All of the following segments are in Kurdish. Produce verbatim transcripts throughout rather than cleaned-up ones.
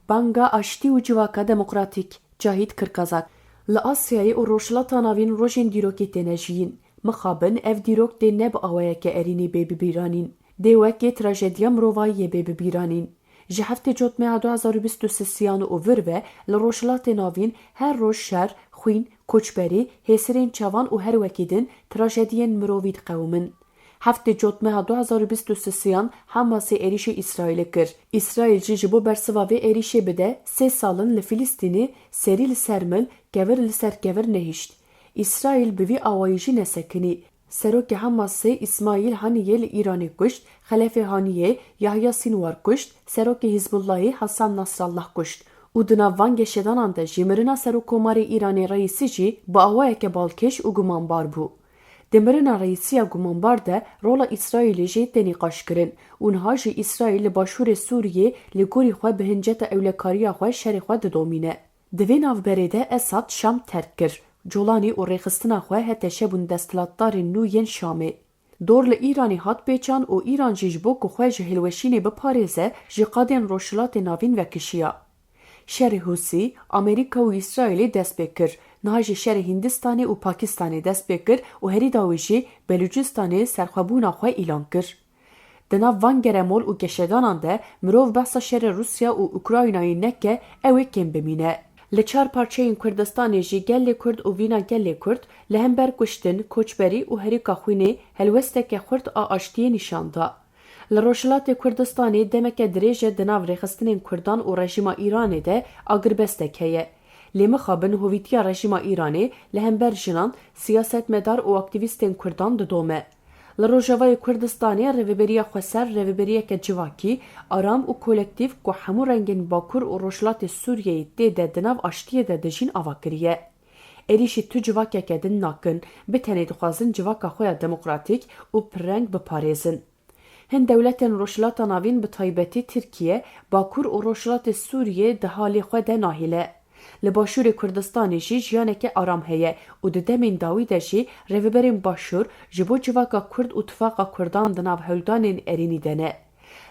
Banga aştî û civaka demokratîk, Cahit Kirkazak. Li Asyayê û Rojhilata Navîn rojên dîrokê têne jiyîn. Mixabin ev dîrok dê ne bi awayeke erînî bê bibîranîn. Dê wekê trajediya mirovayiyê bê bibîranîn. Ji heftê Cotmeha du hezar û bîst û sisiyan û vir ve li Rojhilatê Navîn her roj şer, xwîn, koçberî, hêsirên çavan û her wekî din trajediyên mirovî diqewimin. Heftê Cotmeha du hezar û bîst û sisiyan Hamasê êrîşê Îsraîlê kir. Îsraîl jî ji bo bersiva vê êrîşê bide sê sal in li Filistînê serî li ser mil, kevir li ser kevir nehişt. Îsraîl bi vî awayî jî nesekinî. Serokê Hamasê Îsmaîl Haniyê li Îranê kuşt, Xelefê Haniyê Yahya Sînwar kuşt, serokê Hizbullahê Hasan Nasrallah kuşt û di nav van geşedanan de jî mirina Serokkomarê Îranê Reîsî jî bi awayeke balkêş û gumanbar bû. Di mirina Reîsî ya gumanbar de rola Îsraîlê jî tê nîqaşkirin û niha jî Îsraîl li başûrê Sûriyê li gorî xwe bi hinceta ewlekariya xwe şerê xwe didomîne. Di vê navberê de Esad Şam terk kir, Colanî û rêxistina xwe hete şebûn desthilatdarên nû yên Şamê. Dor li Îranê hat pêçan û Îran jî ji bo ku xwe ji hilweşînê biparêze, ji qadên Rojhilatê Navîn vekişiya. Şerê Hûsî, Amerîka û Îsraîlê dest pê kir. Niha jî şerê Hîndistanê û Pakistanê dest pê kir û herî dawî jî Belûcistanê serxwebûna xwe îlan kir. Di nav van geremol û geşedanan de mirov behsa şerê Rûsya û Ukraynayê neke, ew ê kêm bimîne. Li çar parçeyên Kurdistanê jî gelê Kurd û vîna gelê Kurd li hember kuştin, koçberî û herîka xwînê helwesteke xurt a aştiyê nîşan da. Li Rojhilatê Kurdistanê demeke dirêj e di nav rêxistinên Kurdan û rejîma Îranê de agirbestek heye. Lê mixabin hovîtiya rejîma Îranê li hember jinan, siyasetmedar û aktîvîstên Kurdan didome. Li Rojavayê Kurdistanê Rêveberiya Xweser rêveberiyeke civakî, aram û kolektîf ku hemû rengên Bakur û Rojhilatê Sûriyeyê tê de di nav aştiyê de dijîn ava kiriye. Êrîşî tu civakeke din nakin, bi tenê dixwazin civaka xwe ya demokratîk û pirreng biparêzin. Hin dewletên Rojhilata Navîn, bi taybetî Tirkiye, Bakur û Rojhilatê Sûriyê di halê xwe de nahêle. Li Başûrê Kurdistanê jî jiyaneke aram heye û di demên dawî de jî rêveberên Başûr ji bo civaka Kurd û tifaqa Kurdan di nav hewldanên erênî de ne.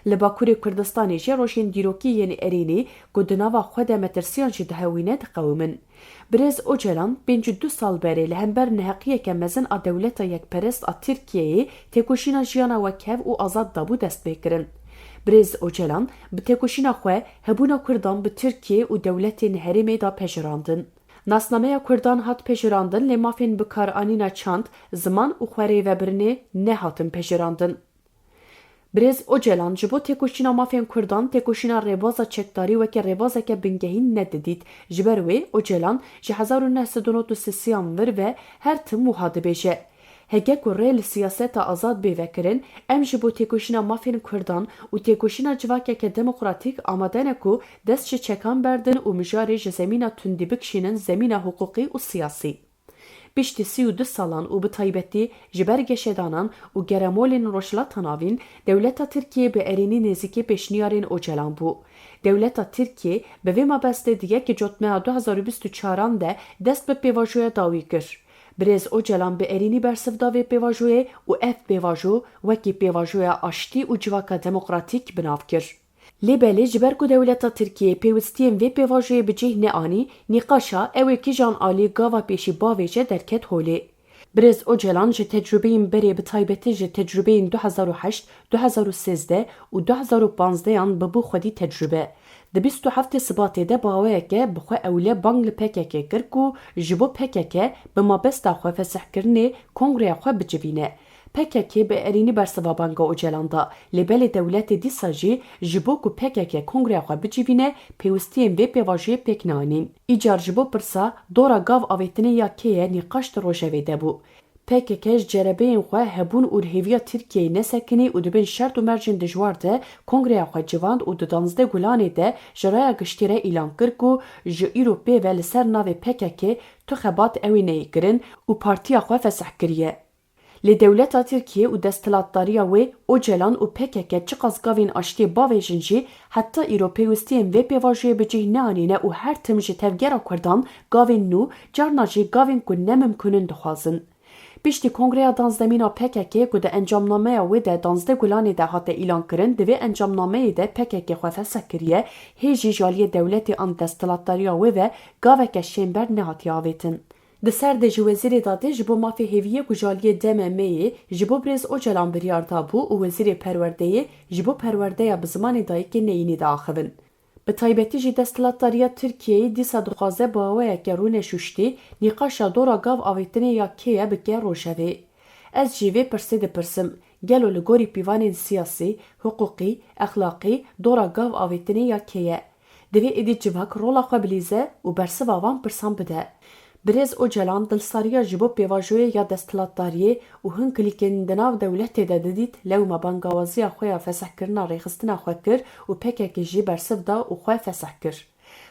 Li Bakurê Kurdistanê jî rojên dîrokî yên erênî ku di nava xwe de metirsiyan jî dihewîne, diqewimin. Birêz Ocalan pêncî du sal berê li hember neheqiyeke mezin a dewleta yekperest a Tirkiyeyê têkoşîna jiyana wekhev û azad dabû destpêkirin. Birêz Ocalan bi têkoşîna xwe hebûna Kurdan bi Tirkiye û dewletên herêmê da pejirandin. Nasnameya Kurdan hat pejirandin, lê mafên bikaranîna çand, ziman û xwerêvebirinê nehatin pejirandin. Birêz Ocalan ji bo têkoşîna mafên Kurdan têkoşîna rêbaza çekdarî weke rêbazeke bingehîn nedidît. Ji ber wê Ocalan ji hezar û neh sed û nod û sêsiyan vir ve her tim wiha dibêje: Heke ku rê li siyaseta azad bê vekirin, em ji bo têkoşîna mafên Kurdan û têkoşîna civakeke demokratîk amade ne ku dest ji çekan berdin û mijarê ji zemîna tundî bikişînin zemîna hiqûqî û siyasî. Piştî sî û du salan û bi taybetî ji ber geşedanan û geremolên Rojhilata Navîn, dewleta Tirkiyê bi erênî nêzîkî pêşniyarên Ocalan bû. Dewleta Tirkiyê bi vê mabestê di yekê Cotmeha du hezar û bîst û çaran de dest bi pêvajoya dawî kir. Birêz Ocalan bi erênî bersiv da vê pêvajoyê û ev pêvajo wekî pêvajoya aştî û civaka demokratîk bi nav kir. Lê belê ji ber ku dewleta Tirkiyê pêwistiyên vê pêvajoyê bi cih neanî, nîqaşa ew ê kîjan alî gava pêşî bavêje derket holê. Birêz Ocalan ji tecrûbeyên berê, bi taybetî ji tecrûbeyên du hezar û heşt, du hezar û sêzdeh û du hezar û panzdeh an bibû xwedî tecrûbe. Di bîst û heftê Sibatê de bi awayeke bi xwe ewle bang li P K K kir ku ji bo P K K bi mabesta xwe fesihkirinê kongreya xwe bicivîne. P K K bi erênî bersiva banga Ocalan da, lê belê dewletê dîsa jî ji bo ku P K K kongreya xwe bicivîne, pêwistiyên vê pêvajoyê pêk neanîn. Îcar ji bo pirsa dora gav avêtinê ya kê ye nîqaş di rojevê de bû. P K K ji cerebeyên xwe hebûn û li hêviya Tirkiyeyê nesekinî û di bin şert û mercên dijwar de kongreya xwe civand û di danzdeh Gulanê de ji raya giştî re îlan kir ku ji îro pê ve li ser navê P K K tu xebat ew ê neyê kirin û partiya xwe fesih kiriye. Lê dewleta Tirkiyê û desthilatdariya wê, Ocalan û P K K çiqas gavên aştiyê bavêjin jî, heta îro pêwistiyên vê pêvajoyê bi cih neanîne û her tim ji tevgera Kurdan gavên nû, carna jî gavên ku ne mimkûn in dixwazin. Piştî kongreya danzdemîn a P K K ku di encamnameya wê de danzdeh Gulanê de hate îlankirin, di vê encamnameyê de P K K xwe feseh kiriye, hê jî ji aliyê dewletê an desthilatdariya wê ve gaveke şênber nehatiye avêtin. Di ser de ji Wezîrê Dadê ji bo mafê hêviyê ku ji aliyê D M M'ê ji bo birêz Ocalan biryar dabû û Wezîrê Perwerdeyê ji bo perwerdeya bi zimanê dayikê neyînî diaxivin. Bi taybetî jî desthilatdariya Tirkiyeyê dîsa dixwaze bi awayeke rûneşûştî nîqaşa dora gav avêtinê ya kê ye bike rojevê. Ez jî vê pirsê dipirsim, gelo li gorî pîvanên siyasî, hiqûqî, exlaqî dora gav avêtinê ya kê ye? Divê êdî civak rola xwe bilîze û bersiva van pirsan bide. Birêz Ocalan dilsariya ji bo pêvajoyê ya desthilatdariyê û hin klîkên di nav dewletê de didît, lewma bangawaziya xwe ya fesehkirina rêxistina xwe kir û P K K jî bersiv da û xwe feseh kir.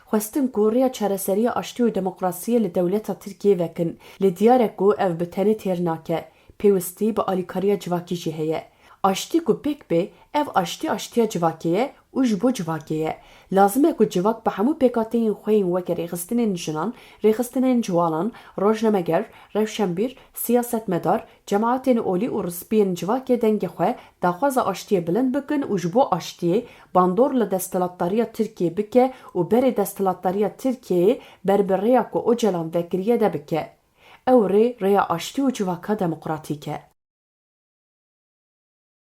Xwestin ku rêya çareseriya aştî û demokrasiyê li dewleta Tirkiyê vekin, lê diyar e ku ev bi tenê têr nake. Pêwistî bi alîkariya civakî jî heye. Aştî ku pêk bê, ev aştî aştiya civakê ye û ji bo civakê ye. Lazim e ku civak bi hemû pêkhateyên xwe yên weke rêxistinên jinan, rêxistinên ciwanan, rojnameger, rewşenbîr, siyasetmedar, cemaetên olî û rispiyên civakê dengê xwe daxwaza aştiyê bilind bikin û ji bo aştiyê bandor li desthilatdariya Tirkiyê bike û berê desthilatdariya Tirkiyeyê ber bi rêya ku Ocalan vekiriye de bike. Ew rê, rêya aştî û civaka demokratîk e.